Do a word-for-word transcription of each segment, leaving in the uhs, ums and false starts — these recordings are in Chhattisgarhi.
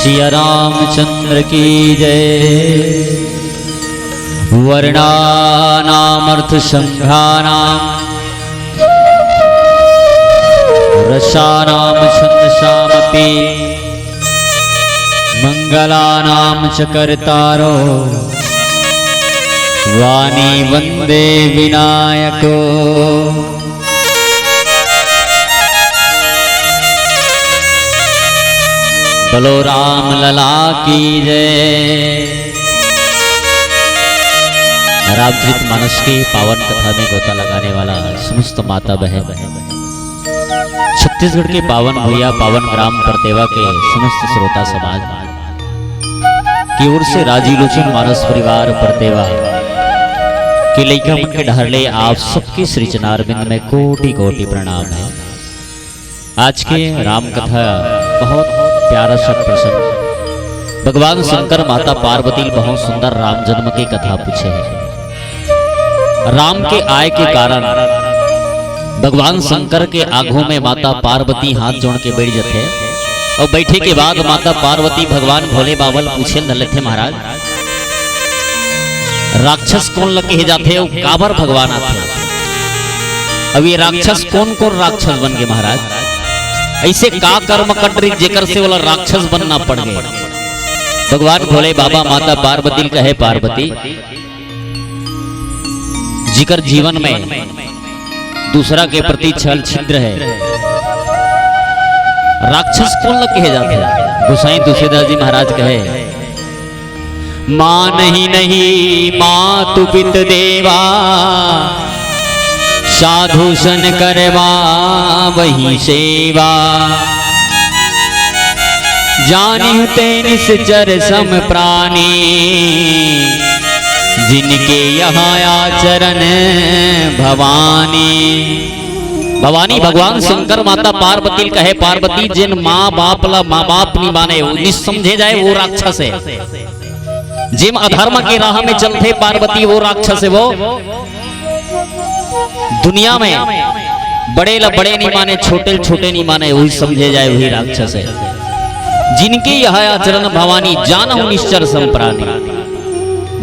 सिया रामचंद्र की जय। वर्णानामर्थसंघानां रसानां छंदसामपि मंगलानां च कर्तारो वाणी वंदे विनायको। बोलो राम लला की जय। रामचरित मानस के पावन कथा में गोता लगाने वाला समस्त माता बहन, छत्तीसगढ़ के पावन भुइया, पावन ग्राम परतेवा के समस्त श्रोता समाज की ओर से राजी लोचन मानस परिवार परतेवा के लइका मन के डहर ले आप सबके श्री चरणारविंद में कोटि कोटि प्रणाम है। आज के राम कथा बहुत प्यारा सा प्रसंग। भगवान शंकर माता पार्वती ल बहुत सुंदर राम जन्म के कथा पूछे है। राम के आय के कारण भगवान शंकर के आगू में माता पार्वती हाथ जोड़ के बैठ जथे। अउ बैठे के बाद माता पार्वती भगवान भोले बाबा ल पूछे ल धर लेथे, महाराज, राक्षस कोन ल कहे जाथे अउ काबर भगवान आथे? अब ये राक्षस कोन कोन राक्षस बन गे महाराज? ऐसे का कर्म कट रही जेकर से ओला राक्षस बनना पड़ गे? भगवान भोले बाबा माता पार्वती ल कहे, पार्वती, जिकर जीवन में दूसरा के प्रति छल छिद्र है, राक्षस कोन ल कहे जाथे? गोसाई तुलसीदास जी महाराज कहे, मानहि नहीं मातु पित देवा, साधु सन करवावहि सेवा। जानिहु ते निश्चर सम प्राणी, जिनके यह आचरण भवानी। भवानी भगवान शंकर माता पार्वती ल कहे, पार्वती, जेन माँ बाप ला माँ बाप नहीं माने, वो निसमझे जाए, वो राक्षस है। जेम अधर्म के राह में चलथे पार्वती, वो राक्षस है। वो दुनिया में बड़े ला बड़े नहीं माने, छोटे ला छोटे नहीं माने, वही समझे जाए, वही राक्षस है। जिनके यह आचरण भवानी, जानहु निश्चर सम प्राणी।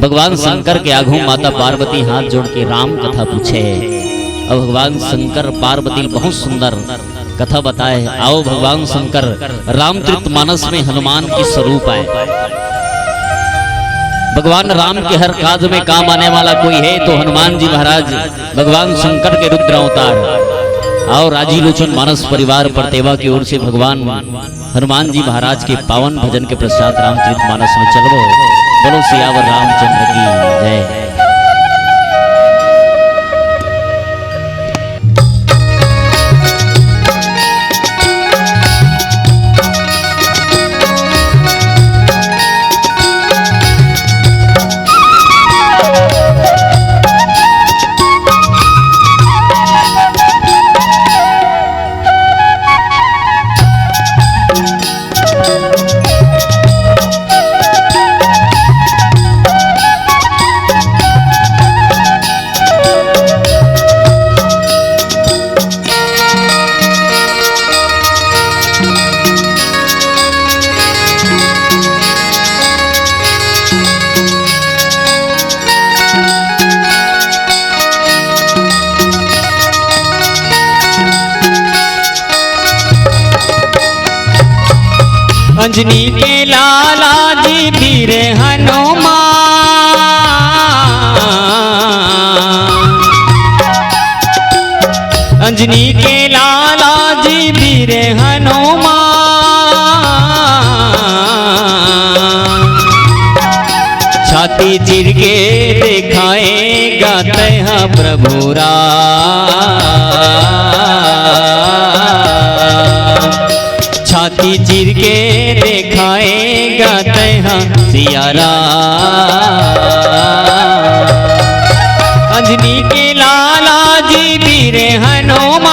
भगवान शंकर के आगू माता पार्वती हाथ जोड़ के राम कथा पूछे। अब भगवान शंकर पार्वती ल बहुत सुंदर कथा बताए। आओ भगवान शंकर रामचरित मानस में हनुमान के स्वरूप आए। भगवान राम के हर काज में काम आने वाला कोई है तो हनुमान जी महाराज भगवान शंकर के रुद्र अवतार। आओ राजी लोचन मानस परिवार परतेवा की ओर से भगवान हनुमान जी महाराज के पावन भजन के पश्चात रामचरित मानस में चलबो। बोलो सियावर रामचंद्र की जय। अंजनी के लाला जी वीर हनुमान, अंजनी के लाला जी वीर हनुमान, छाती चीर के देखाएगा तैहा प्रभु राम। छाती चीर के देखाएगा तैहा सिया राम। अंजनी के लाला जी वीर हनुमान,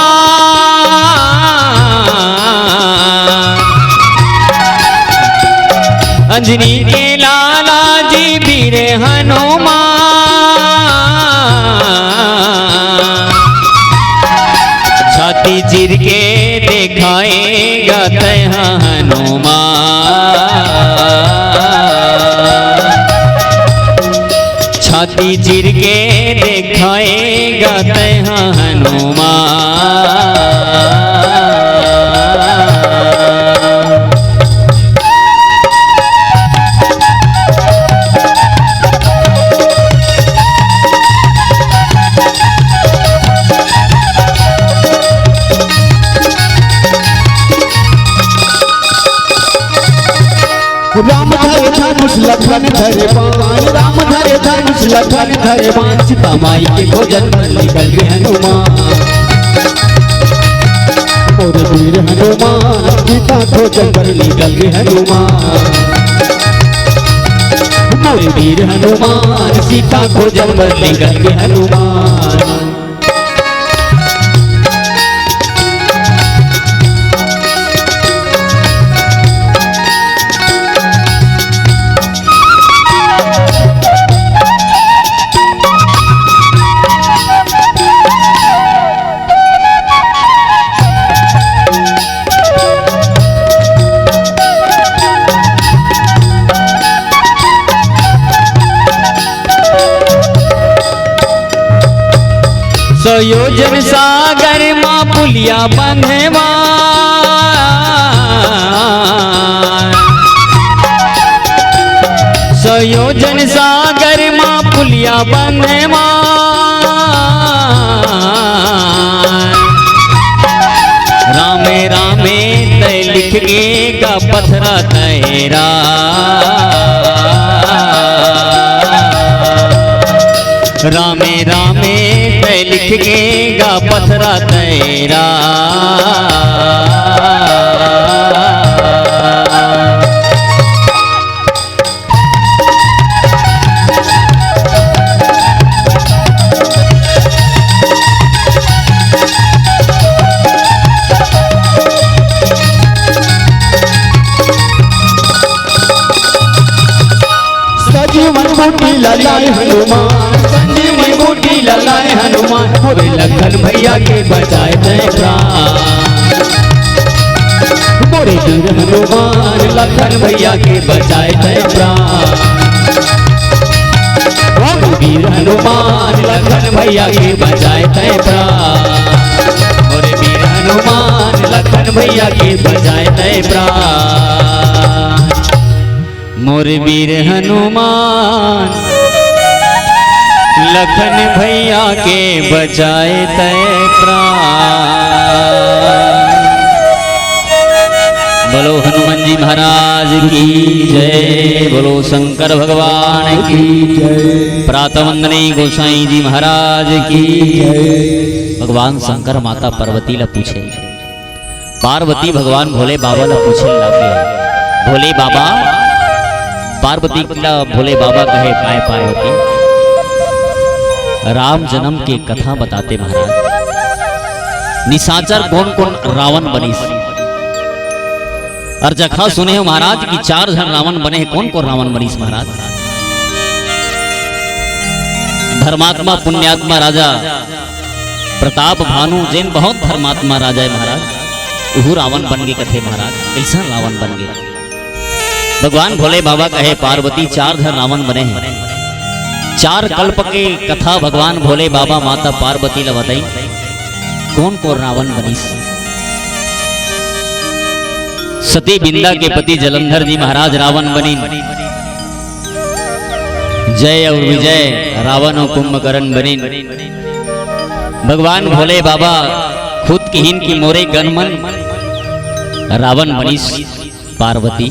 अंजनी के लाला जी वीर हनुमान, छाती चीर के देखाएगा तैहा हनुमान। अति चिर के देखाएगा तै हनुमान। राम धरे धनुष लखन धरे बाण, राम धरे धनुष लखन धरे बाण, सीता माई के खोजन बर निकल गे हनुमान। मोर वीर हनुमान, सीता खोजन बर निकल गे हनुमान। मोर वीर हनुमान, सीता खोजन बर निकल गे हनुमान। सौ योजन सागर मा पुलिया बंधवा, सौ योजन सागर मा पुलिया बंधवा। रामे रामे तै लिख गे गा पथरा तैरा। रामे रामे तै लिख गे गा पथरा तैरा। संजीवन बूटी ला लाए हनुमान, संजीवन बूटी ला लाए हनुमान, मोरे लखन भैया के बचाए तै प्राण। मोरे वीर हनुमान, लखन भैया के बचाए तै प्राण। मोरे वीर हनुमान, लखन भैया के बचाए तै प्राण। मोरे वीर हनुमान, लखन भैया के बचाए तै प्राण। मोर वीर हनुमान, लखन भैया के बचाए तै प्राण। बोलो हनुमान जी महाराज की जय, बोलो शंकर भगवान की जय। प्रातः वंदनीय गोसाई जी महाराज की जय। भगवान शंकर माता पार्वती ला पूछे, पार्वती भगवान भोले बाबा ला पूछे लागे, भोले बाबा, पार्वती ला भोले बाबा कहे, "काय पार्वती, राम जन्म के कथा बताते महाराज, निशाचर कोन कोन रावण बनिस?" अउ जखा सुने हो महाराज कि चार झन रावण बने हे, कोन कोन रावण बनिस महाराज? धर्मात्मा पुण्यात्मा राजा प्रताप भानु जेन बहुत धर्मात्मा राजा हे महाराज, उहू रावण बन गे कथे महाराज। कइसन रावण बन गे? भगवान भोले बाबा कहे, "पार्वती, चार झन रावण बने हे।" चार कल्प के कथा भगवान भोले बाबा माता पार्वती ला बताइन, कोन कोन रावण बनिस। सती बिंदा के पति जलंधर जी महाराज रावण बनिन। जय अउ विजय रावण अउ कुंभकर्ण बनिन। भगवान भोले बाबा खुद किहिन कि मोरे गन मन रावण बनिस पार्वती।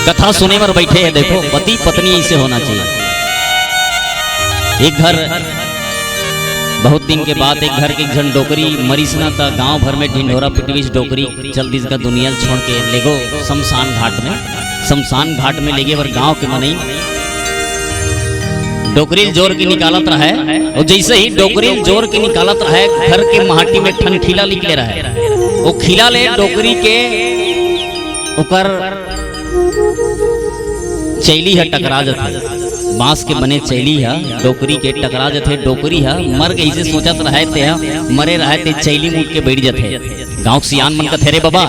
कथा सुने बर बइठे हे, देखो, पति पत्नी अइसे होना चाहिए। एक घर, बहुत दिन के बाद एक घर के एक झन डोकरी मरिस ना, त गांव भर में ढिंढोरा पिटविस, डोकरी चल दिस गा दुनिया ल छोड़ के, लेगो शमशान घाट में। शमशान घाट में लेगे बर गांव के मनई डोकरी ल जोर के निकालत रहय, अउ जइसे ही डोकरी ल जोर के निकालत रहय, घर के माटी में ठन खीला निकले रहय। ओ खीला ले डोकरी के ओकर चैली ह टकरा जथे। बांस के बने चैली ह डोकरी के टकरा जथे। डोकरी ह मर गे अइसे सोचत रहय, ते ह मरे रहय, ते चैली मुड़ के बइठ जथे। गांव के सियान मन कथे, "रे बबा,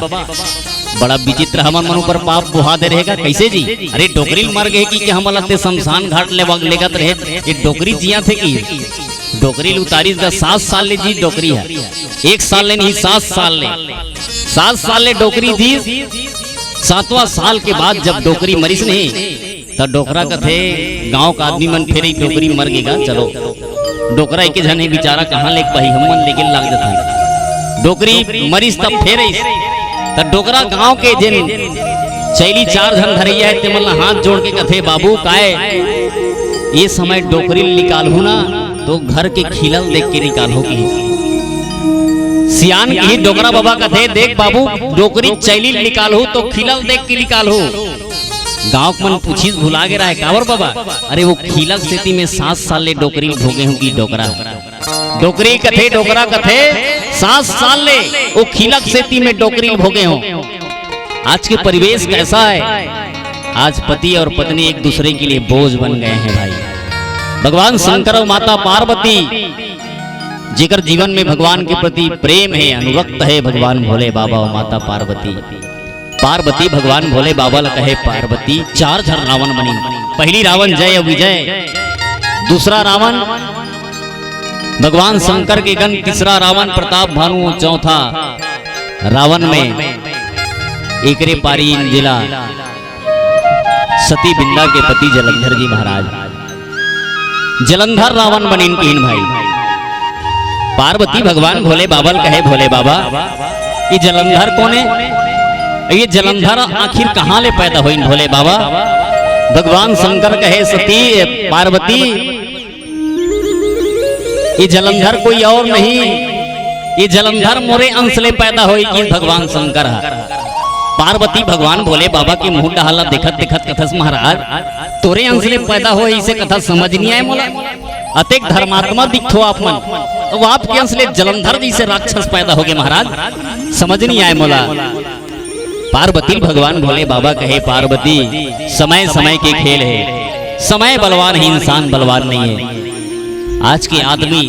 बड़ा विचित्र, हमर मन ऊपर पाप बोहा दे रहेगा। कैसे जी? अरे, डोकरी ल मर गे कि, कि हमन ला ते शमशान घाट ले लेगत रहे, ये डोकरी जिया थे कि? डोकरी ल उतारिस गा सात साल ले जी, डोकरी ह एक साल ले नहीं, सात साल ले, सात साल ले डोकरी जी। सातवां साल के बाद जब डोकरी मरिस नहीं, त डोकरा कथे, गांव का आदमी मन फेर, "डोकरी मर गे गा, चलो।" डोकरा एके झन हे बिचारा, कहां ले पाही, हमन लेके लाग जथन। डोकरी मरिस तब फेर आइस, त डोकरा गांव के जेन चैली चार झन धरैया हे, तेमन ला हाथ जोड़ के कथे, "बाबू, काय ये समय डोकरी ल निकालहू ना, तो घर के खिला ल देख के निकालहू," किहिस। सियान किहिस डोकरा बाबा कथे, "देख बाबू, डोकरी चैली ल निकालहू, तो खिला ल देख के निकालहू।" गांव के मन पूछिस, "भुला गे रहे काबर बाबा?" "अरे, वो खिला के सेती में सात साल ले डोकरी ल भोगे हंव," किहिस डोकरा। डोकरी कथे, डोकरा कथे, "सात साल ले वो खिला के सेती में डोकरी ल भोगे हंव।" आज के परिवेश कैसा है? आज पति और पत्नी एक दूसरे के लिए बोझ बन गए हैं भाई। भगवान शंकर और माता पार्वती, जेकर जीवन में भगवान के प्रति प्रेम है, अनुरक्त है, भगवान भोले बाबा और माता पार्वती। पार्वती भगवान भोले बाबा ल कहे, "पार्वती, चार झन रावण बनिन।" पहली रावण जय अउ विजय, दूसरा रावण भगवान शंकर के गण, तीसरा रावण प्रताप भानु, चौथा रावण में एकरे पारी जिला सती बिंदा के पति जलंधर जी महाराज, जलंधर रावण बनिन किहिन भाई। पार्वती भगवान भोले बाबा ल कहे, "भोले बाबा, ये जलंधर कोन हे? ये जलंधर आखिर कहां ले पैदा होइन भोले बाबा?" भगवान शंकर कहे, "सती, पार्वती, ये जलंधर कोई और नहीं, ये जलंधर मोरे अंश ले पैदा होइस," किहिस भगवान शंकर ह। पार्वती भगवान भोले बाबा के मुंह डहर ला देखत देखत कथस, "महाराज, तोरे अंश ले पैदा होइस, इसे कथा समझ नहीं आए मोला। अतेक धर्मात्मा दिखथो आप मन, तो आपके अंश ले जलंधर जैसे राक्षस पैदा होगे महाराज, समझ नहीं आए मोला।" पार्वती भगवान भोले बाबा कहे, "पार्वती, समय समय के खेल है, समय बलवान है, इंसान बलवान नहीं है।" आज के आदमी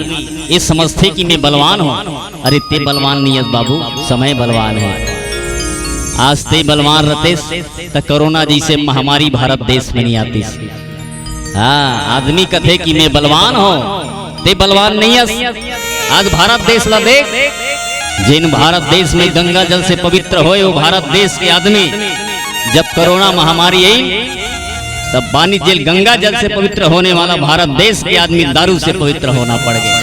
ये समझथे कि मैं बलवान हंव, अरे ते बलवान नहीं हस बाबू, समय बलवान है। आज ते बलवान रहतेस त कोरोना जैसे महामारी भारत देश में नहीं आतिस। हाँ, आदमी कथे कि मैं बलवान हंव, ते बलवान नहीं हस। आज भारत देश ला देख, जेन भारत देश में गंगा जल से पवित्र होए, वो भारत देश के आदमी जब कोरोना महामारी आई, तब बानी जेल गंगा जल से पवित्र होने वाला भारत देश के आदमी दारू से पवित्र होना पड़ गया।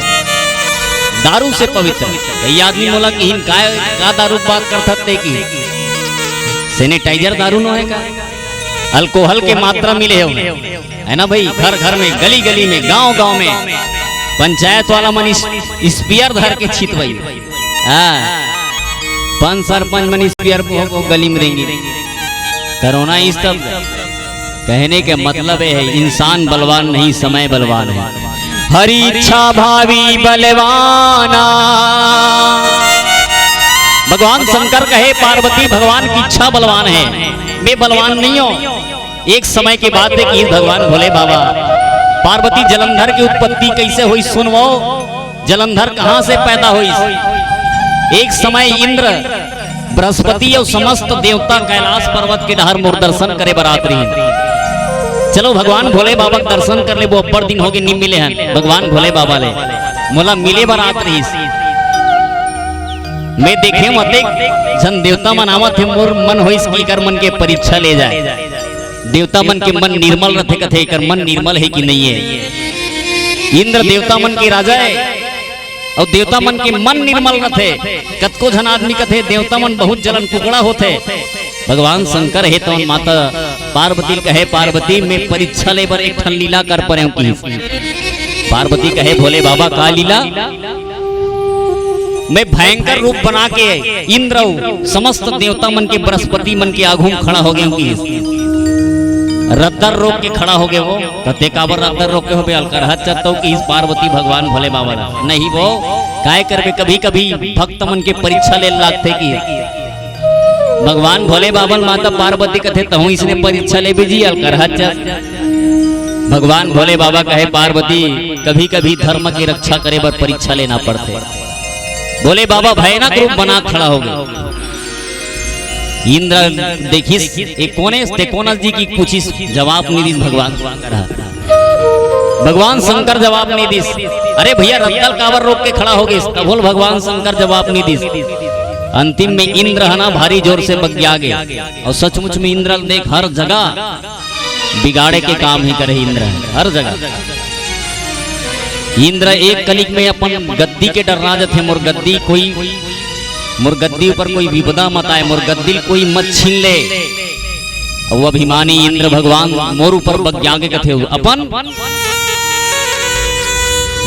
दारू से पवित्र। कई आदमी मोला किहिन, "काय, का दारू बात करथस ते?" कि सैनिटाइजर दारू नो है का? अल्कोहल के मात्रा मिले हो, है ना भाई? घर घर में, गली गली में, गांव गांव में पंचायत वाला मन इस, स्पीयर धर के छितवई। हाँ, पंच सरपंच मन स्पीयर को, को गली में रेंगे। कोरोना इस तब कहने के मतलब ये है, इंसान बलवान नहीं, समय बलवान है। हरि इच्छा भावी बलवाना। भगवान शंकर कहे, पार्वती भगवान की इच्छा बलवान है, मैं बलवान नहीं हूँ। एक समय के बात है कि भगवान भोले बाबा, पार्वती जलंधर की उत्पत्ति कैसे हुई सुनवो, जलंधर कहां से पैदा हुई। एक समय इंद्र, बृहस्पति और समस्त देवता कैलाश पर्वत के डहर मोर दर्शन करे बर आत रहिन। चलो भगवान भोले बाबा के दर्शन कर लेबो, अब्बड़ दिन होगे नी मिले हन भगवान भोले बाबा ले, मोला मिले बर आत रहिस। मैं देखे हूं अतेक झन देवता मन आवत हे, मोर मन होइस कि एकर मन के परीक्षा ले जाए। देवता मन के मन निर्मल रथे, कथे एकर मन निर्मल है कि नहीं है। इंद्र देवता मन के राजा है, अउ देवता मन के मन निर्मल रथे। कतको झन आदमी कथे देवता मन बहुत जलन कुकड़ा होथे। भगवान शंकर हे तवन माता पार्वती ल कहे, पार्वती मैं परीक्षा ले बर एक ठन लीला कर परेंव किहिस। पार्वती कहे, भोले बाबा का लीला? मैं भयंकर रूप बना के इंद्र अउ समस्त देवता मन के, बृहस्पति मन के आघू म खड़ा हो गेंव किहिस। रद्दर रोक के खड़ा हो गेंव। त ते काबर रद्दर रोक के होबे, अलकरहा चतव किहिस पार्वती भगवान भोले बाबा ला। नहीं वो, काय करबे, कभी कभी भक्त मन के परीक्षा ले लागथे कि भगवान भोले बाबा ल माता पार्वती कथे, तहूं इसने परीक्षा लेबे जी, अलकरहा चत। भगवान भोले बाबा कहे, पार्वती, कभी कभी धर्म की रक्षा करे बर परीक्षा लेना पड़थे। भोले बाबा भयानक रूप बना खड़ा हो गेंव। इंद्र देखिस, ए कोन ए, ते कोन अस जी कि पूछिस, जवाब नइ दिस भगवान शंकर ह। भगवान शंकर जवाब नइ दिस। अरे भइया, रद्दा ल काबर रोक के खड़ा हो गेस? तभो ल भगवान शंकर जवाब नइ दिस। अंतिम में इंद्र ह ना भारी जोर से बगिया गे। अउ सचमुच में इंद्र ल देख हर जगह बिगाड़े के काम ही करे इंद्र ह, हर जगह। इंद्र एक कलिक में अपन गद्दी के डर्रा जथे, मोर गद्दी कोई, मोर गद्दी ऊपर कोई विपदा मत आए, मोर गद्दी ल कोई मत छीन ले। अउ अभिमानी इंद्र भगवान मोर ऊपर बगिया गे कथे, अपन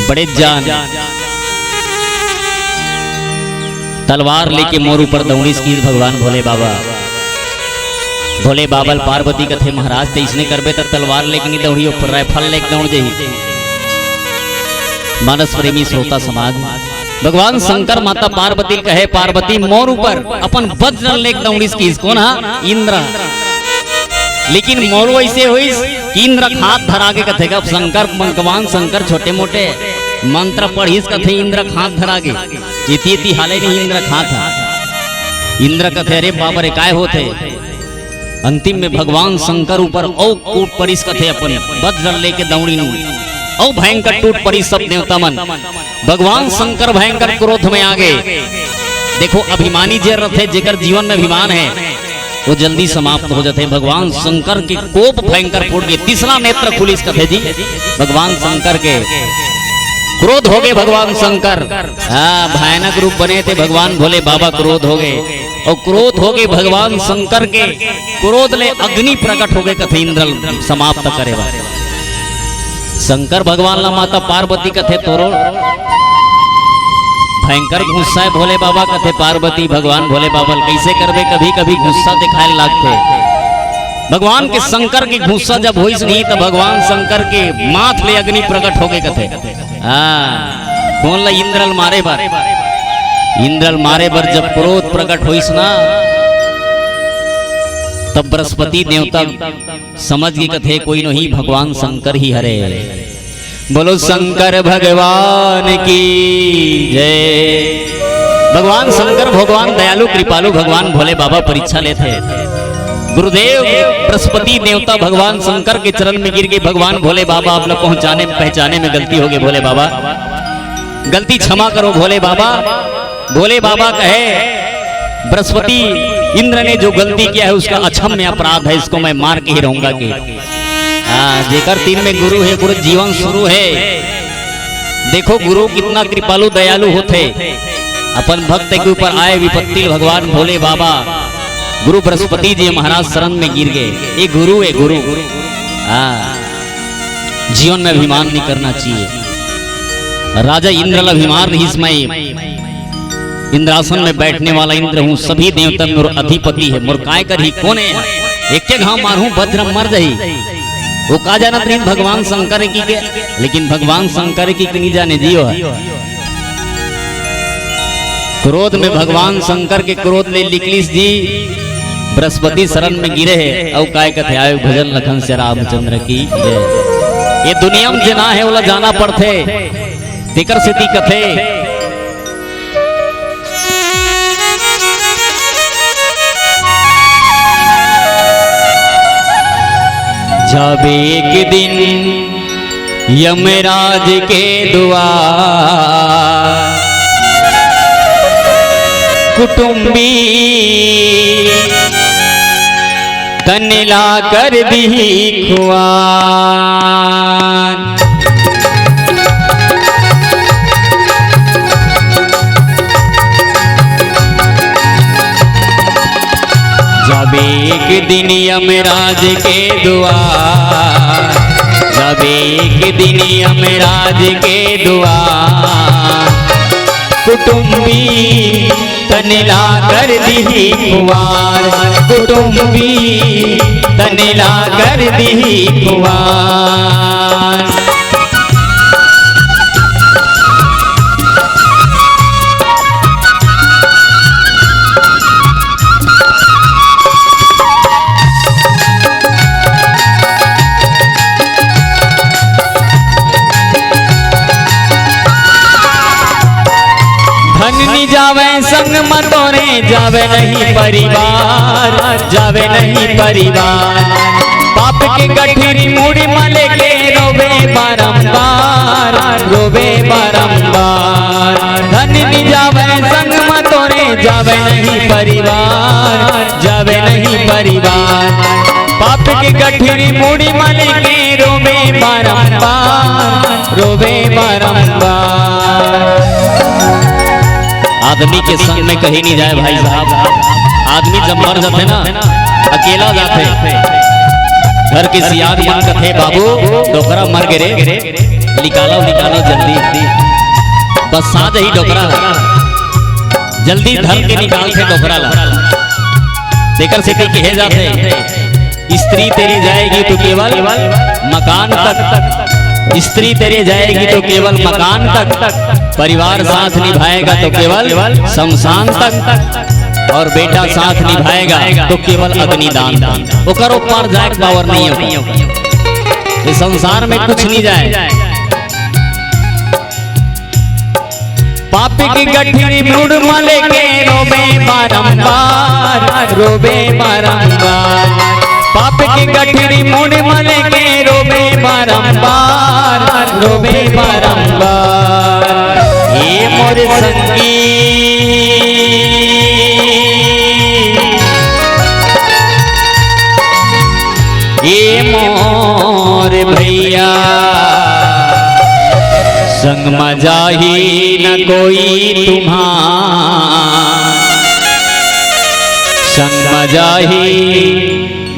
बड़े जान तलवार लेके मोर ऊपर दौड़िस किहिस भगवान भोले बाबा। भोले बाबा ल पार्वती कथे, महाराज, तइसने करबे त तलवार लेके नइ दौड़ही, ऊपर राइफल लेके दौड़ जही। मानस प्रेमी श्रोता समाज, भगवान शंकर माता पार्वती ल कहे, पार्वती मोर ऊपर अपन वज्र लेके दौड़िस किहिस, कोन ह? इंद्र। लेकिन मोर वइसे होइस कि इंद्र खात धरा गे कथे, अब शंकर, भगवान शंकर छोटे मोटे मंत्र पढ़िस कथे, इंद्र खात धरा गे। इति इति हाले नहीं इंद्र खात ह। इंद्र कथे, अरे बाबा रे, काय होत हे? अंतिम में भगवान शंकर ऊपर अउ कूद परिस कथे, अपन वज्र लेके दौड़िन, अउ भयंकर टूट परिस सब देवता मन। भगवान शंकर भयंकर क्रोध में आ गे। देखो, अभिमानी जे रथे, जेकर जीवन में अभिमान हे, वो जल्दी समाप्त हो जाथे। भगवान शंकर के कोप भयंकर फूट गे, तीसरा नेत्र खुलिस कथे जी, भगवान शंकर के क्रोध हो गे। भगवान शंकर, हाँ, भयानक रूप बने थे भगवान भोले बाबा, क्रोध हो गे। अउ क्रोध हो गे भगवान शंकर के, क्रोध ले अग्नि प्रकट हो गे कथे इंद्र ल समाप्त करे बर। शंकर भगवान ला माता पार्वती कथे, तोरो भयंकर गुस्सा हे भोले बाबा कथे पार्वती, भगवान भोले बाबा ल कइसे करबे, कभी कभी गुस्सा दिखाए लागथे। भगवान के शंकर के गुस्सा जब होइस नहीं त भगवान शंकर के माथ ले अग्नि प्रकट हो गे कथे। हाँ, कोन ला? इंद्र ल मारे बर। इंद्र ल मारे बर जब क्रोध प्रकट होइस ना, तब बृहस्पति देवता समझ गे कथे, कोई नहीं, भगवान शंकर ही हरे। बोलो शंकर भगवान की जय। भगवान शंकर भगवान दयालु कृपालु भगवान भोले बाबा परीक्षा लेथे। गुरुदेव बृहस्पति देवता भगवान शंकर के चरण में गिर गे, भगवान भोले बाबा आप लोग पहुंचाने पहचाने में गलती हो गे भोले बाबा, गलती क्षमा करो भोले बाबा। भोले बाबा कहे, बृहस्पति, इंद्र ने जो गलती किया है उसका अक्षम्य अपराध है, इसको मैं मार के ही रहूंगा कि। हाँ, जेकर तीर में गुरु हे, गुरु जीवन शुरू हे। देखो गुरु कितना कृपालु दयालु होथे, अपन भक्त के ऊपर आए विपत्ति ल भगवान भोले बाबा गुरु बृहस्पति जी महाराज शरण में गिर गे। ये गुरु हे गुरु। हाँ, जीवन में अभिमान नहीं करना चाहिए। राजा इंद्र ल अभिमान रहिस, मैं इंद्रासन में बैठने वाला इंद्र हूँ, सभी देवता मोर अधिपति हे, मोर काय करही, कोन हे? एके घांव मारहूँ, वज्र मर जाही। वो का जानत रहिस भगवान शंकर की के, लेकिन भगवान शंकर की के नहीं जाने जियो। क्रोध में भगवान शंकर के क्रोध ले निकलिस जी, बृहस्पति शरण में गिरे हे, अउ काय कथे, आयो भजन लखन से रामचंद्र की जय। ये दुनिया में जेना हे, ओला जाना पड़थे, तेकर सेती कथे। जब एक दिन यमराज के दुआर कुटुंबी तन ला कर दिही खुआर। जब एक दिन यमराज के दुआर, जब एक दिन यमराज के दुआर कुटुंबी तन ला कर दिही खुआर, कुटुंबी तन ला कर दिही खुआर। धन निज जावे संग म तोरे, जावे नहीं परिवार, जावे नहीं परिवार। पाप के गठरी मुड़ी म लेके रोवे बारंबार, रोवे बारंबार। धन नि जावे संग म तोरे, जावे नहीं परिवार, जावे नहीं परिवार। पाप के गठरी मुड़ी म लेके रोवे बारंबार, रोवे बारंबार। आदमी के संग में कहीं नहीं जाए भाई साहब। आदमी जब मर जाथे ना, अकेला जाथे, घर के सियान मन कथे, "बाबू, डोकरा मर गे रे, निकालो, निकालो जल्दी।" बस साँझ ही डोकरा जल्दी धर के निकालथे डोकरा ला। तेकर सेती कहे जाथे, स्त्री तेरी जाएगी तो केवल मकान तक, स्त्री तेरी जाएगी तो केवल मकान तक, परिवार साथ निभाएगा तो केवल शमशान तक, और बेटा साथ निभाएगा तो केवल अग्निदान तक। ओकर ऊपर जाए के पावर नहीं होगा। ये संसार में कुछ नहीं जाए। पाप की गठरी मुड़ म लेके रोवे बारंबार, रोवे बारंबार। पाप की गठरी मुड़ म लेके रोवे बारंबार, रोवे बारंबार। ये मोर संगी, ये मोर भैया, संग म जाही न कोई तुम्हार, संग म जाही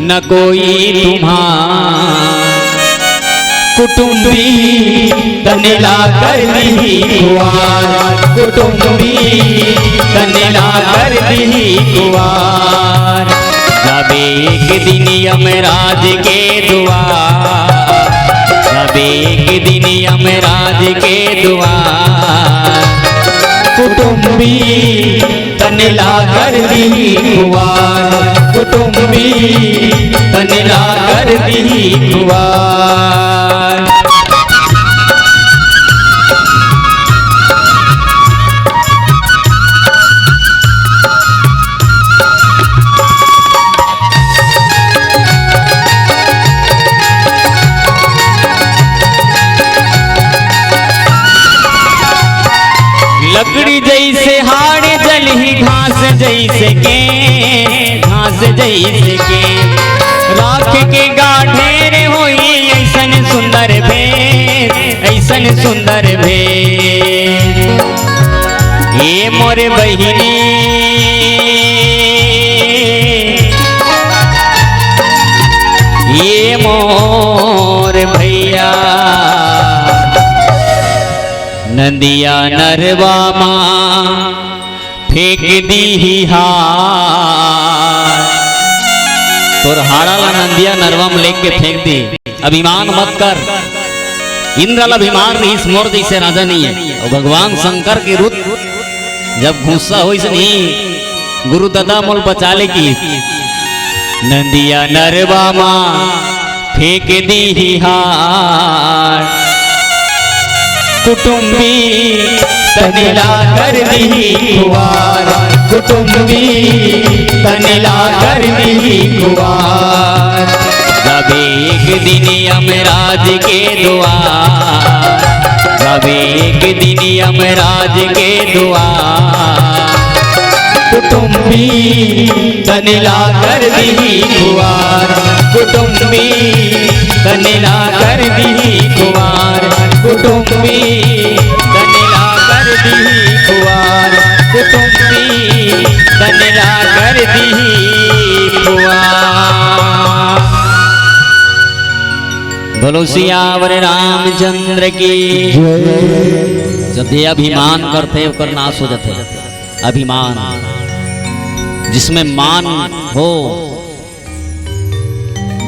न कोई तुम्हार। कुटुंबी तन ला कर दिही खुवार, कुटुंबी तन ला कर दिही खुवार। जाबे एक दिन यमराज के दुआर, जाबे एक दिन यमराज के दुआर। कुटुंबी तन ला कर दिही खुवार, कुटुंबी तन ला कर दिही खुवार। लकड़ी जैसे हाड़ जलही, घास जैसे के, घास जैसे के। राख के गाढ़ेर होई, ऐसन सुंदर भेद, ऐसन सुंदर भेद। ये मोर बहिनी, ये मोर भैया, नंदिया नरवा मा फेंक दिही हार। तोर हाड़ा ला नंदिया नरवा म लेके फेंक दी। अभिमान मत कर। इंद्र ला अभिमान रहिस, मोर जैसे राजा नहीं है। और भगवान शंकर के रुद्र जब गुस्सा होइस नहीं, गुरु दादा मोल बचा ले किहिस। नंदिया नरवा मा फेंक दिही हार। कुटुंबी तन ला कर दिही खुवार, कुटुंबी तन ला कर दिही खुवार। जाबे एक दिन यमराज के दुआर, जाबे एक दिन यमराज के दुआर। कुटुंबी तन ला कर दिही खुवार, कुटुंबी तन ला कर दिही खुवार, कुटुंबी तन ला कर दिही खुवार, कुटुंबी तन ला कर दिही खुवार। बोलो सियावर रामचंद्र की। जब ये अभिमान करथे, ओकर नाश हो जाथे। अभिमान, जिसमें मान हो,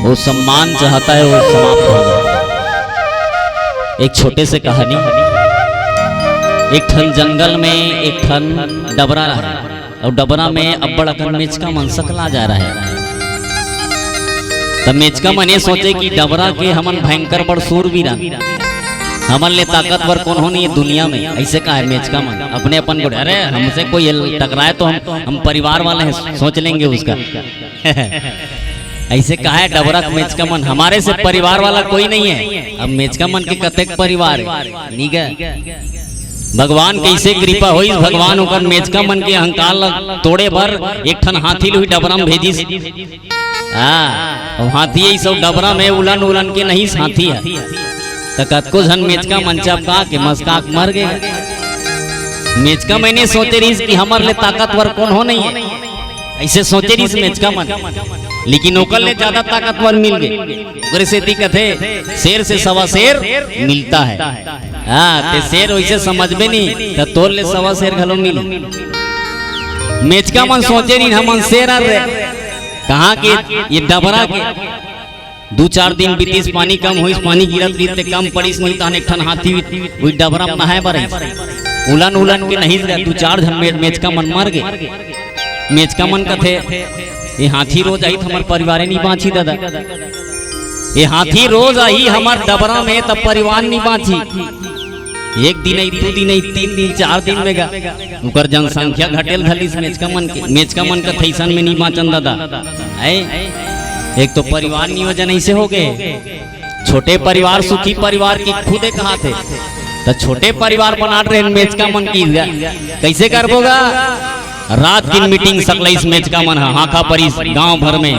वो सम्मान चाहता है, वो समाप्त हो जाता है। एक छोटे से कहानी, एक ठन जंगल में एक ठन डबरा रहा, और डबरा में अब्बड़ अकन मेचका मन सकला जा रहा है। तब मेचका मन ये सोचे कि डबरा के हमन भयंकर बड़ सूरवीर हन, हमन ले ताकतवर कोनो नहीं है दुनिया में, ऐसे कहा है मेचका मन अपने अपन गोड़े। अरे, हमसे कोई टकराए तो हम हम परिवार वाले हैं, सोच लेंगे उसका। ऐसे कहा है डबरा के मेचका मन, हमारे से परिवार वाला कोई नहीं है। अब मेचका मन के कतेक परिवार है, नीगा। भगवान कैसे कृपा होइस, भगवान ओकर मेचका मन के अहंकार ला तोड़े बर एक ठन हाथी ल उही डबरा में भेजिस। हाँ, अब हाथी यही सब डबरा में उलन उलन के नहीं हाथी है। त कतको झन मेचका मन चपका के मसका के मर गए। मेचका मन ए सोचे रहिस कि हमर ले ताकतवर कोनो नहीं है, ऐसे सोचे रहिस मेचका मन, लेकिन ओकर ले ज्यादा ताकतवर मिल गए। ओकरे सेती कथे, शेर से सवा शेर मिलता है। हाँ, ते शेर वैसे समझबे नहीं, त तोर ले सवा शेर घलो मिली। मेचका मन सोचे रहिन, हमन शेर हर रे, कहाँ के ये डबरा के। दू चार दिन बीतिस, पानी कम होइस, पानी गिरत रहिस ते कम पड़िस नहीं, तहन एक ठन हाथी उही डबरा में नहाए बर आइस। उलन उलन के नहिस रे, दू चार झन मे-, मेचका मन मर गे। मेचका मन कथे, "ये हाथी रोज आही त हमर परिवारे नहीं बाँची दादा, ये हाथी रोज आही हमर डबरा में, तब परिवार नहीं बाँची।" एक दिन आई, दू दिन आई, तीन दिन, चार दिन में गा, ओकर जनसंख्या घटेल धलिस मेचका मन के। मेचका मन कथे, "अइसन में नहीं बाँचन दादा।" ऐ, एक तो परिवार नियोजन ऐसे हो गए, छोटे परिवार सुखी परिवार की खुदे कहा थे, त छोटे परिवार बनात रहे मेचका मन की। कैसे करबो गा? रात की मीटिंग सकलइस मेचका मन ह, हांखा परिस गांव भर में,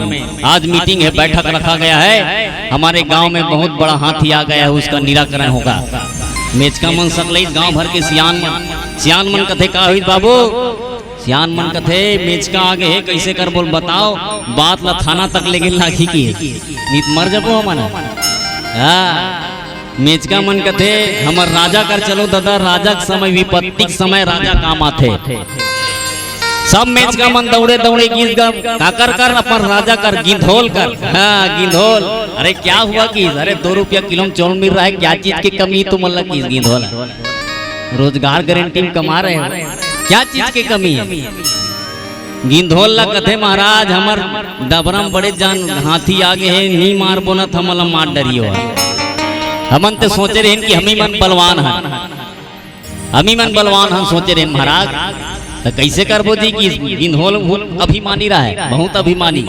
"आज मीटिंग है, बैठक रखा गया है, हमारे गांव में बहुत बड़ा हाथी आ गया है, उसका निराकरण होगा।" मेचका मन सकलइस गांव भर के सियान मन। सियान मन कथे, "का होइस बाबू?" सियान मन कथे, "मेचका आ गे हे, कइसे करबो बताव, बात ला थाना तक लेगे लागही कि, नित मर जबो हमन।" हाँ। मेचका मन कथे, "हमर राजा कर चलो दादा, राजा के समय, विपत्ति के समय राजा काम आथे।" सब मेचका मन दौड़े दौड़े गिस गा, काकर कर, अपन राजा कर, गिंधोल कर। हाँ, गिंधोल। "अरे क्या हुआ?" किस, "अरे, दो रुपया किलो में चाउर मिल रहा है, क्या चीज की कमी तुमन ला?" किस गिंधोल, "रोजगार गारंटी में कमा रहे हो, क्या चीज की कमी है?" गिंधोल ला कथे, "महाराज, हमर डबरा में बड़े जान हाथी आ गे हे, नी मारबो न त हमन ला मार डरियो।" हमन ते सोचे रहेन कि हमी मन बलवान हन, हमी मन बलवान हन, सोचे रहेन महाराज, त कइसे करबो जी कि गिंधोल बहुत अभिमानी रहा है, बहुत अभिमानी।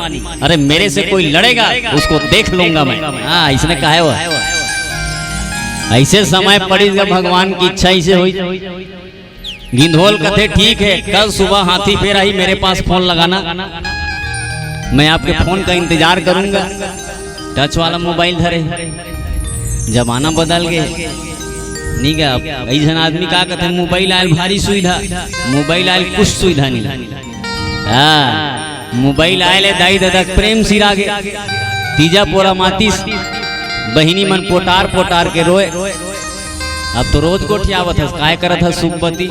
"अरे, मेरे से कोई लड़ेगा, उसको देख लूंगा मैं।" हाँ, इसने कहा है वो। ऐसे समय पड़ी जब भगवान की इच्छा ऐसे हुई। गिंधोल कथे, "ठीक है, कल सुबह हाथी फेर आही, मेरे पास फोन लगाना, मैं आपके फोन का इंतजार करूंगा।" टच वाला मोबाइल धरे, जमाना बदल गए, नी गा। अब कई झन आदमी का कथे, "मोबाइल आयल भारी सुविधा, मोबाइल आयल कुछ सुविधा नहीं।" हाँ, मोबाइल आयल हे, दाई ददा के प्रेम सिरा गे, तीजा पोरा मातिस, बहिनी मन पोटार पोटार के रोए। अब तो रोज गोठियावत हस, काय करत हस सुखपति?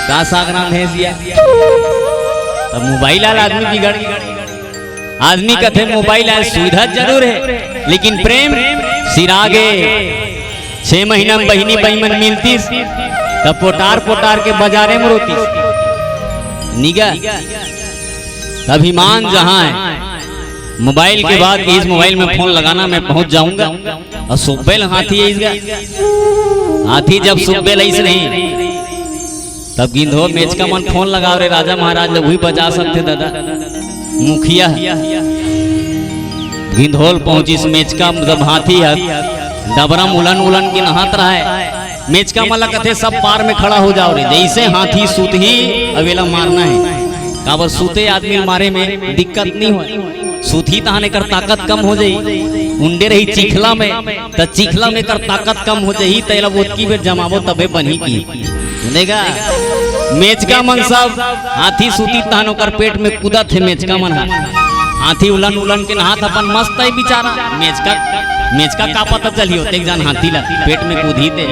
का साग रांधे हस या? तब मोबाइल आल आदमी बिगड़ गे। आदमी कथे मोबाइल आल सुविधा जरूर है, लेकिन प्रेम सिरा गे। छह महीना में बहिनी बहिमन मिलतिस, तब पोटार पोटार के बाजारे में रोतिस। निगा, अभिमान जहाँ है, मोबाइल के बाद कि इस मोबाइल में फोन लगाना, मैं पहुंच जाऊंगा। अउ सुब्बे ल हाथी अइस गा। हाथी जब सुब्बे ल अइस नहीं, तब गिंधो मेचका मन फोन लगाव रे राजा महाराज ल, उही बजा सकथे दादा। मुखिया ह। गिंधोल पहुंचिस मेचका, जब हाथी ह डबरा म उलन उलन के नहात रहय। मेचका मन ल कथे, "सब पार में खड़ा हो जाव रे।" जइसे हाथी सुतही, अब एला मारना हे। काबर सुते आदमी ल मारे में दिक्कत नइ होय। सुतही तहान एकर ताकत कम हो जाही। उंडे रही चिखला में, त चिखला में एकर ताकत कम हो जाही, त एला ओतकी बेर जमाबो तभे बनही कि। सुनेगा? मेचका मन सब हाथी सुतही तहान ओकर पेट में कूदत हे मेचका मन ह। हाथी उलन उलन के नहात अपन मस्त हे बिचारा। मेचका, मेचका का पता चलही ओतेक जान हाथी ला पेट में कूदही ते।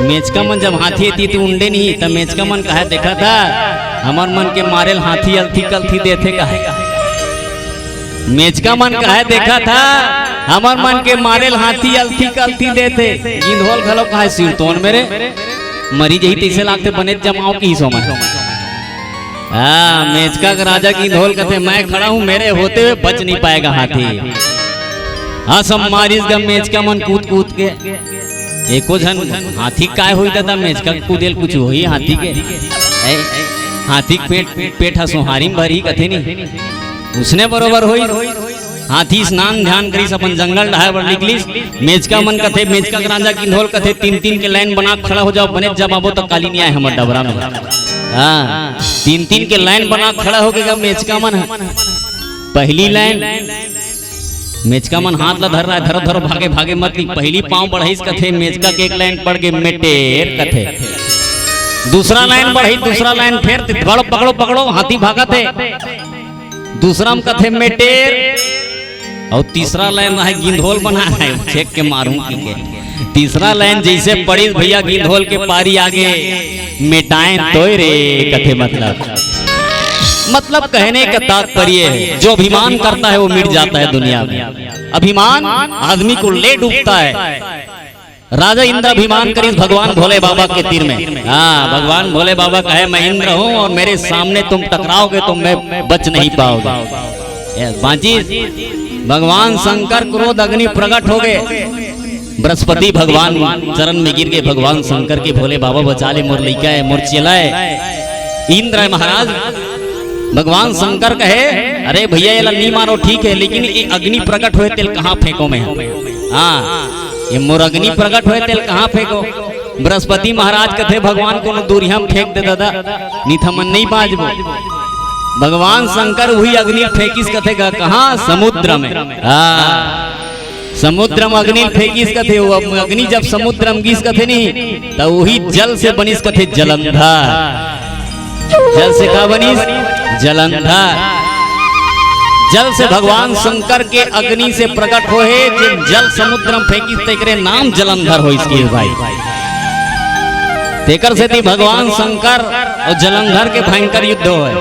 मेचका मन जब हाथी एती त उंडे नहीं, त मेचका मन कहे, "देखत ह, हमर मन के मारे ल हाथी अलथी कलथी देथे," कहे। मेचका मन कहे, "देखत ह, हमर मन के मारे ल हाथी अलथी कलथी देथे।" गिंधोल घलो कहे, "सिरतोन मेरे मरी जही तइसे लागथे, बनेच जमाव किहिस ओमन।" हाँ, मेचका के राजा गिंधोल कथे, "मैं खड़ा हूँ, मेरे होते हुए बच नहीं पाएगा हाथी।" हाँ, सब मारिस गा मेचका मन कूद कूद के। एको झन हाथी के काय होही दादा, मेचका के कूदे ले कुछ होही हाथी के? ए, हाथी के पेट, पेट ह सोहारी म भरही कथे नी, उसने बरोबर होही। हाथी स्नान ध्यान करिस, अपन जंगल डहाय बर निकलिस। मेचका मन कथे, मेचका के राजा गिंधोल कथे, तीन तीन के लाइन बना के खड़ा हो जाव, बने जब आबो त काली नइ आय हमर डबरा में। हाँ, तीन तीन के लाइन बना के खड़ा होगे गा मेचका मन ह। पहली लाइन, मेचका मन हाथ ला धर रहा है, धरो धरो, भागे भागे मत नी। पहली पाँव बढ़ाइस कथे, मेचका के एक लाइन पड़ गे, मेटेर कथे। दूसरा लाइन बढ़ाइस, दूसरा लाइन फेर, पकड़ो पकड़ो पकड़ो, हाथी भागत हे। दूसरा म कथे मेटेर, अउ तीसरा लाइन रहे गिंधोल बना है, छेक के मारूं कहिके। तीसरा लाइन जइसे पड़िस भइया, गिंधोल के पारी आगे, मेटाएं तोय रे कथे। मतलब, मतलब कहने का तात्पर्य है, जो अभिमान करता है वो मिट जाता है दुनिया में। अभिमान आदमी को ले डूबता है। राजा इंद्र अभिमान करिस भगवान भोले बाबा के तीर में। हाँ, भगवान भोले बाबा कहे, "मैं इंद्र हूँ और मेरे सामने तुम टकराओगे तो मैं बच नहीं पाओगे।" ये बाँचिस, भगवान शंकर क्रोध अग्नि प्रकट होगे। बृहस्पति भगवान चरण में गिर गे, भगवान शंकर के, "भोले बाबा बचा ले, मोर लइका है, मोर चेला है।" इंद्र है महाराज, भगवान शंकर कहे, "अरे भइया, एला नी मारो, ठीक है, लेकिन ये अग्नि प्रकट होय तेल कहाँ फेंको मैं? हाँ, ये मोर अग्नि प्रकट होय तेल कहाँ फेंको?" बृहस्पति महाराज कथे, "भगवान कोनो दूरिहा म फेंक दे दादा, नी त हमन नी बाँचबो।" भगवान शंकर उही अग्नि फेंकिस कथे गा, कहाँ? समुद्र में। हाँ, समुद्र म अग्नि फेंकिस कथे, वो अग्नि जब समुद्र म गिस कथे नी, त उही जल से बनिस कथे जलंधर। जल से का बनिस? जलंधर। जल से भगवान शंकर के अग्नि से प्रकट होहे, जेन जल समुद्र म फेंकिस, तेकरे नाम जलंधर होइस कहिस भाई। तेकर सेती भगवान शंकर अउ जलंधर के भयंकर युद्ध होय।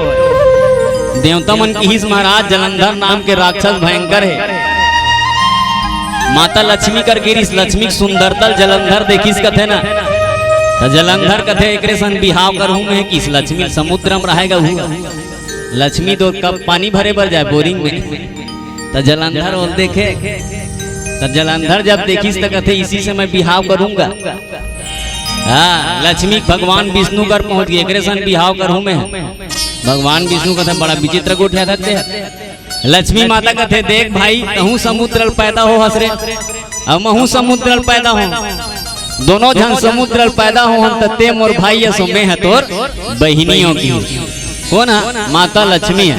देवता मन किहिस, "महाराज, जलंधर नाम के राक्षस भयंकर हे।" माता लक्ष्मी कर गिरिस, लक्ष्मी के सुंदरता ल जलंधर देखिस कथे ना, त जलंधर कथे, "एकरे सन बिहाव करहूं मैं।" किस लक्ष्मी समुद्र म रहेगा हु, लक्ष्मी तो कब पानी भरे बर जाय बोरिंग में। त जलंधर ओला देखे, त जलंधर जब देखिस त कथे, "इसी से मैं बिहाव करूंगा।" हाँ, लक्ष्मी भगवान विष्णु कर पहुंच गे, "एकरे सन बिहाव करहूं मैं।" भगवान विष्णु कथे, "बड़ा विचित्र गोठियाथस ते।" लक्ष्मी माता कथे, "देख भाई, तहूं समुद्र ल पैदा होय हस रे, अउ महूं समुद्र ल पैदा हों। दोनों झन समुद्र ल पैदा होय हन, त ते मोर भाई अस, मैं ह तोर बहिनी हों।" कोन ह? माता लक्ष्मी ह।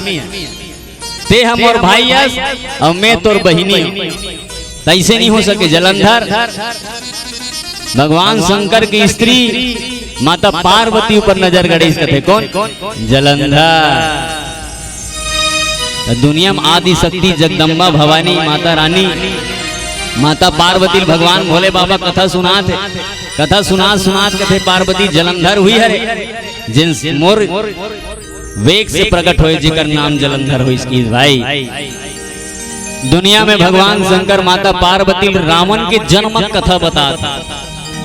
"ते ह मोर भाई अस अउ मैं तोर बहिनी हों।" त अइसे नी हो सके जलंधर। भगवान शंकर के स्त्री माता पार्वती ऊपर नजर गड़िस कथे, कोन? जलंधर। त दुनिया म आदि शक्ति जगदम्बा भवानी माता रानी, माता पार्वती ल भगवान भोले बाबा कथा सुनात हे। कथा सुनात सुनात कथे, "पार्वती, जलंधर उही हरे, जेन मोर वेग से प्रकट होय, जेकर नाम जलंधर होइस।" किस भाई, दुनिया में भगवान शंकर माता पार्वती ल रावण के जन्म कथा बतात।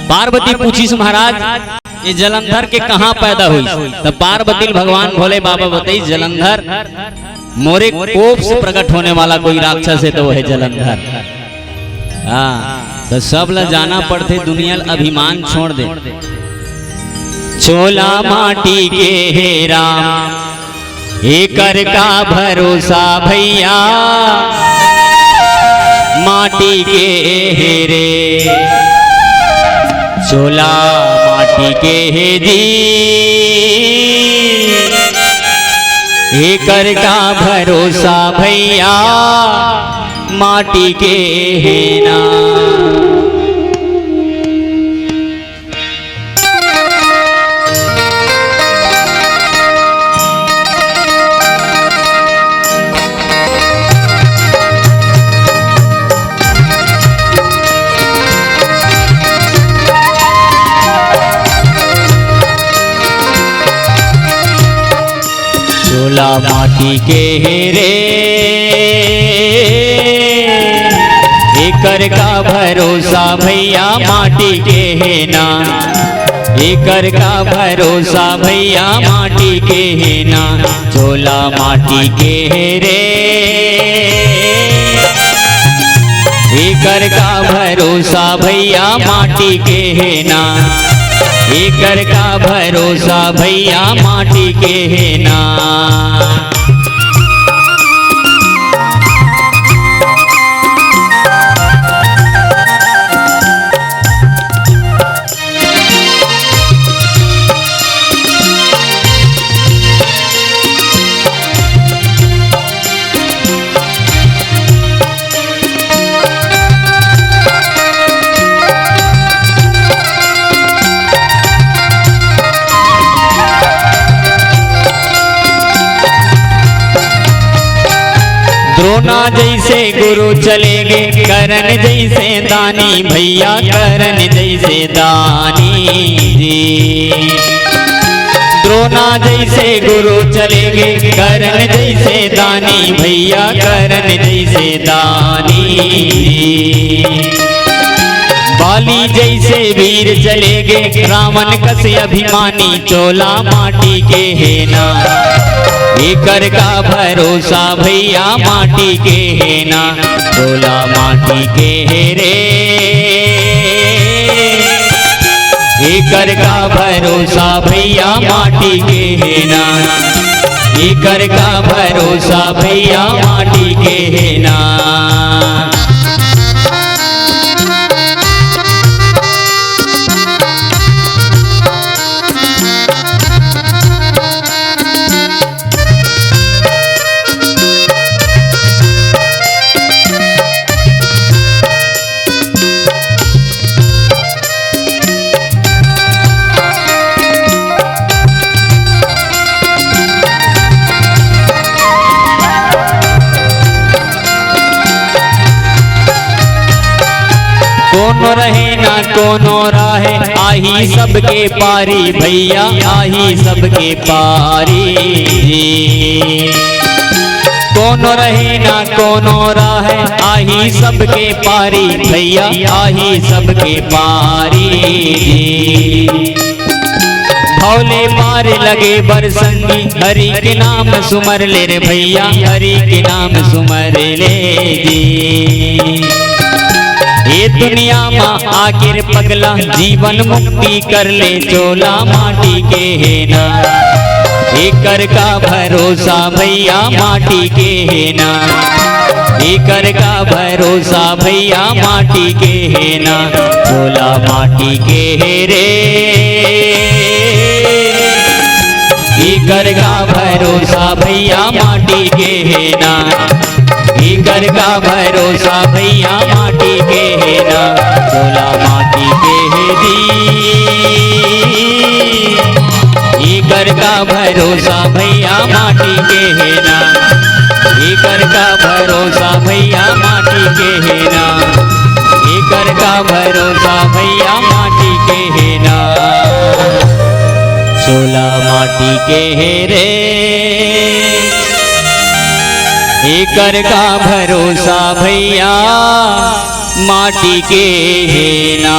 पार्वती पूछिस, "महाराज, ये जलंधर के कहाँ पैदा होइस?" त पार्वती ल भगवान भोले बाबा बताइस, "जलंधर मोरे कोप से प्रकट होने वाला कोई राक्षस है, तो वो है जलंधर।" हाँ, त सब ला जाना पड़थे, दुनिया ल अभिमान छोड़ दे। चोला माटी के हे राम, एकर का भरोसा भैया, माटी के हे रे। चोला माटी के हे जी, एकर का भरोसा भैया, माटी के हे ना। चोला माटी के हे रे, एकर का भरोसा भैया, माटी के हे ना। एकर का भरोसा भैया, माटी के हे ना। चोला माटी के हे रे, एकर का भरोसा भैया माटी के हे ना, एकर का भरोसा भैया माटी के हे ना। द्रोणा जैसे गुरु चले गे, करण जैसे दानी भैया, करण जैसे दानी जी। द्रोणा जैसे गुरु चले गे, करण जैसे दानी भैया, करण जैसे दानी। बाली जैसे वीर चले गे, रावण कस अभिमानी, चोला माटी के हे ना। एकर का भरोसा भैया माटी के हे ना, चोला माटी के हे रे। एकर का भरोसा भैया माटी के हे ना, एकर का भरोसा भैया माटी के हे ना। कोनो रहे ना कोनो राहे, आही सबके पारी भैया, आही सबके पारी। कोनो रहे ना कोनो राहे, आही सबके पारी भैया, आही सबके पारी। भव ले पार लगे बर संगी, हरि के नाम सुमर ले रे भैया, हरि के नाम सुमर ले जी। ये दुनिया मा आखिर पगला, जीवन मुक्ति कर ले, चोला माटी के हे ना। एकर का भरोसा भैया माटी के हे ना, एकर का भरोसा भैया माटी के हे ना, चोला माटी के हे रे। एकर का भरोसा भैया माटी के हे ना, एकर का भरोसा भैया माटी के हे ना, चोला माटी के हे जी। एकर का भरोसा भैया माटी के हे ना, एकर का भरोसा भैया माटी के हे ना, एकर का भरोसा भैया माटी के हे ना, चोला माटी के हे रे। एकर का भरोसा भैया माटी के हे ना।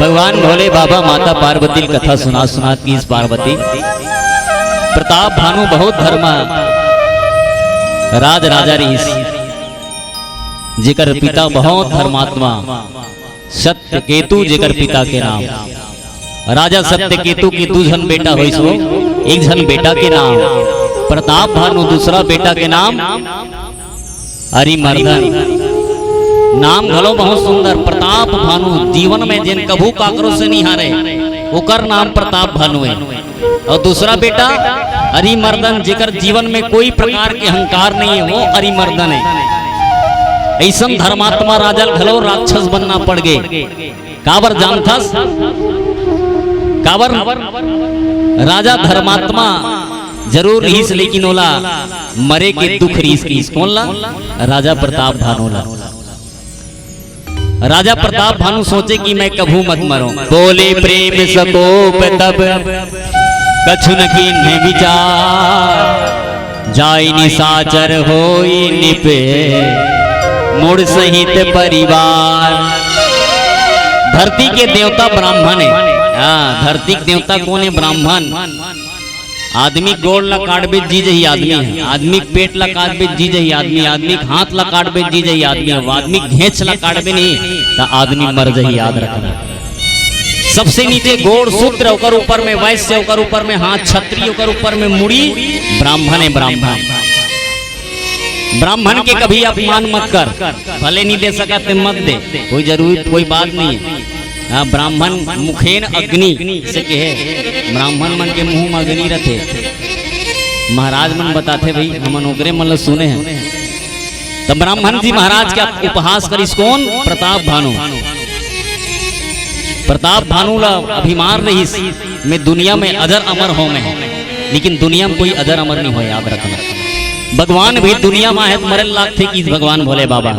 भगवान भोले बाबा माता पार्वती ल कथा सुना सुना किहिस पार्वती, प्रताप भानु बहुत धर्मा राज राजा रिहिस, जेकर पिता बहुत धर्मात्मा सत्यकेतु जेकर पिता के नाम। राजा सत्यकेतु के दू झन बेटा होइस हो, एक झन बेटा के नाम प्रताप भानु, दूसरा बेटा के नाम अरिमर्दन। नाम घलो बहुत सुंदर, प्रताप भानु। जीवन में जेन कभू काकरो से नहीं हारे, ओकर नाम प्रताप भानु हे। अउ दूसरा बेटा अरिमर्दन, जेकर जीवन में कोई प्रकार के अहंकार नहीं हे, वो अरिमर्दन हे। अइसन धर्मात्मा राजा ल घलो राक्षस बनना पड़ गे। काबर जानथस? काबर? राजा धर्मात्मा जरूर रिहिस, लेकिन ओला मरे के दुख रिहिस। किहिस कोन ला? राजा प्रताप भानु ला। राजा प्रताप भानु सोचे कि मैं कभू मत मरों। बोले प्रेम सकोप तब कछु न कीन्ह विचार, जाय निसाचर होई नृप मुड़ सहित परिवार। धरती के देवता ब्राह्मण हे। हाँ, धरती के देवता कोन हे? ब्राह्मण। आदमी गोड़ ला काटबे जी जही आदमी हे, आदमी पेट ला काटबे जी जही आदमी, आदमी हाथ ला काटबे जी जही आदमी, अब आदमी घेंच ला काटबे नहीं त आदमी मर जही, याद रखना। सबसे नीचे गोड़ शूद्र, ओकर ऊपर में वैश्य, ओकर ऊपर में हाथ क्षत्रिय, ओकर ऊपर में मुड़ी ब्राह्मण हे, ब्राह्मण। ब्राह्मण के कभी अपमान मत कर, भले नहीं दे सकत ते मत दे, कोई जरूरी, कोई बात नहीं हे। हाँ, ब्राह्मण मुखेन अग्नि से कहे, ब्राह्मण मन के मुंह में अग्नि रथे। महाराज मन बताथे भाई, हमन ओकरे मन ल सुने हन। त ब्राह्मण जी महाराज के उपहास करिस कोन? प्रताप भानु। प्रताप भानु ला अभिमान रहिस, मैं दुनिया में अजर अमर हों मैं, लेकिन दुनिया में कोई अजर अमर नहीं होय, याद रखना। भगवान भी दुनिया में हे त मरे लागथे कि भगवान भोले बाबा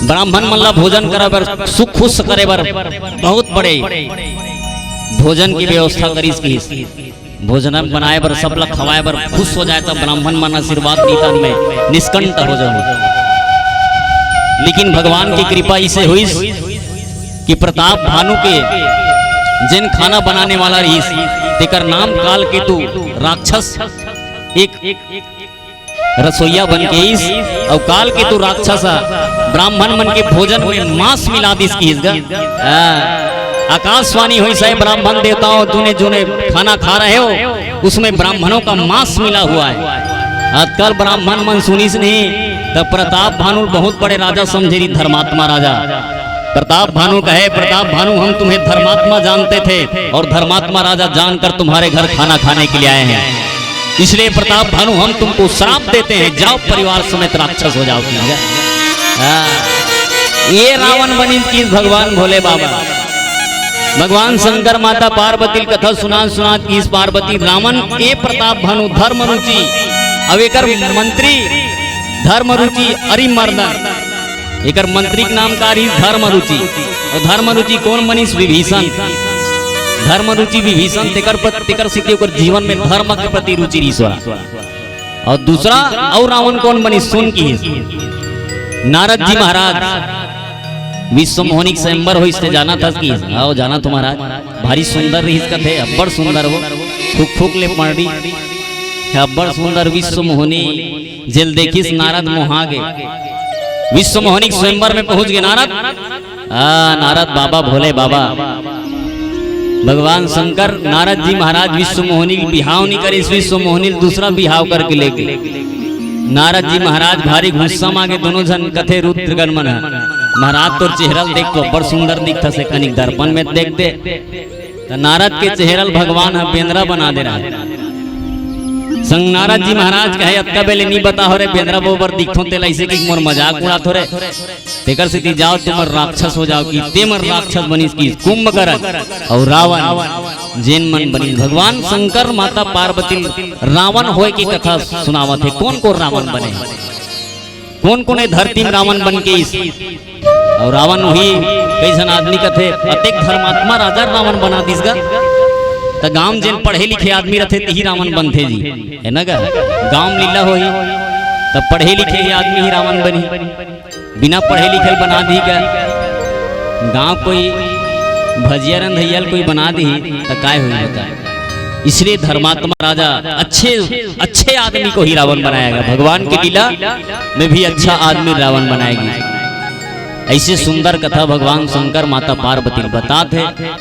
ब्राह्मण मन ला भोजन करे बर, सुख खुश करे बर बहुत बड़े भोजन की व्यवस्था करिस, किहिस। भोजन बनाए बर, सब ला खवाए बर खुश हो जाए, तब ब्राह्मण मन आशीर्वाद दीतन में निष्कंठ हो जाओ। लेकिन भगवान की कृपा इसे हुई कि प्रताप भानु के जेन खाना बनाने वाला रहिस, तेकर नाम काल केतु राक्षस एक रसोईया बन के आइस, अउ काल केतु राक्षस ह ब्राह्मण मन के भोजन में मांस मिला दिस, किहिस गा। हाँ। आकाशवाणी होइस हे, ब्राह्मण देवताओं, तूने जोने खाना खा रहे हो, उसमें ब्राह्मणों का मांस मिला हुआ है। अतकाल ब्राह्मण मन सुनिस नहीं, तब प्रताप भानु बहुत बड़े राजा समझे रहिस, धर्मात्मा राजा। प्रताप भानु कहे, "प्रताप भानु, हम तुम्हें धर्मात्मा जानते थे और धर्मात्मा राजा जानकर तुम्हारे घर खाना खाने के लिए आए हैं, इसलिए प्रताप भानु, हम तुमको श्राप देते हैं, जाओ परिवार समेत राक्षस हो जाओ।" किहिस गा। हाँ। ये रावण बनिस, किहिस भगवान भोले बाबा। भगवान शंकर माता पार्वती ल कथा सुनात सुनात किहिस, "पार्वती, रावण ए प्रताप भानु धर्म रुचि, अब एकर मंत्री धर्म रुचि अरिमर्दन।" एकर मंत्री के नाम का रहिस? धर्म रुचि। अउ धर्म रुचि कोन बनिस? विभीषण। धर्म रुचि विभीषण, तेकर प्रति, तेकर सेती ओकर जीवन में धर्म के प्रति रुचि रहिस ओला। अउ दूसरा अउ रावण कोन बनिस? सुन, किहिस नारद जी महाराज। विश्व मोहनी के स्वयंवर होइस, ते जानत हस? किहिस, "हव, जानत हों महाराज।" भारी सुंदर रहिस कथे, अब्बड़ सुंदर हो, फुक फुक ले पंडी, अब्बड़ सुंदर विश्व मोहनी। जेल देखिस नारद मोहा गे। विश्व मोहनी के स्वयंवर में पहुंच गे नारद। आ, नारद बाबा, भोले बाबा, भगवान शंकर, नारद जी महाराज विश्व मोहनी के बिहाव नहीं करिस, विश्व मोहनी ल दूसरा बिहाव करके लेगे। नारद जी महाराज भारी गुस्सा म आगे, दोनों झन कथे रुद्रगण मन ह, "महाराज तोर चेहरा ल देख तो अब्बड़ सुंदर दिखथस, कनिक दर्पण में देख दे।" त नारद के चेहरा ल भगवान ह बेंदरा बना दे रहा। संग नारद जी महाराज कहे, "अतका बेले नी बता हो रे, बेंदरा बरोबर दिखथों तेला, अइसे कि मोर मजाक उड़ात हो रे। तेकर सेती जाओ, तुमन राक्षस हो जाओ, कि ते मन राक्षस बनिस कि कुंभकर्ण अउ रावण, जेन मन बनिस।" भगवान शंकर माता पार्वती ल रावण होय के कथा सुनावत हे। कोन कोन रावण बने? कोन कोन ए धरती में रावण बन के आइस? अउ रावण उही कइसन आदमी कथे, अतेक धर्मात्मा राजा रावण बना दिस गा। त गांव जेन पढ़े लिखे आदमी रथे, तिही रावण बनथे जी, हे ना गा? गांव में लीला होही, त पढ़े लिखे ही आदमी ही रावण बनही। बिना पढ़े लिखे बना दिही गा, गांव कोई भजिया रंधइया ल कोई बना दिही, त काय होही बता? इसलिए धर्मात्मा राजा, अच्छे, अच्छे आदमी को ही रावण बनाया गया। भगवान की लीला में भी अच्छा आदमी रावण बनाया गया। अइसे सुंदर कथा भगवान शंकर माता पार्वती ल बतात हे।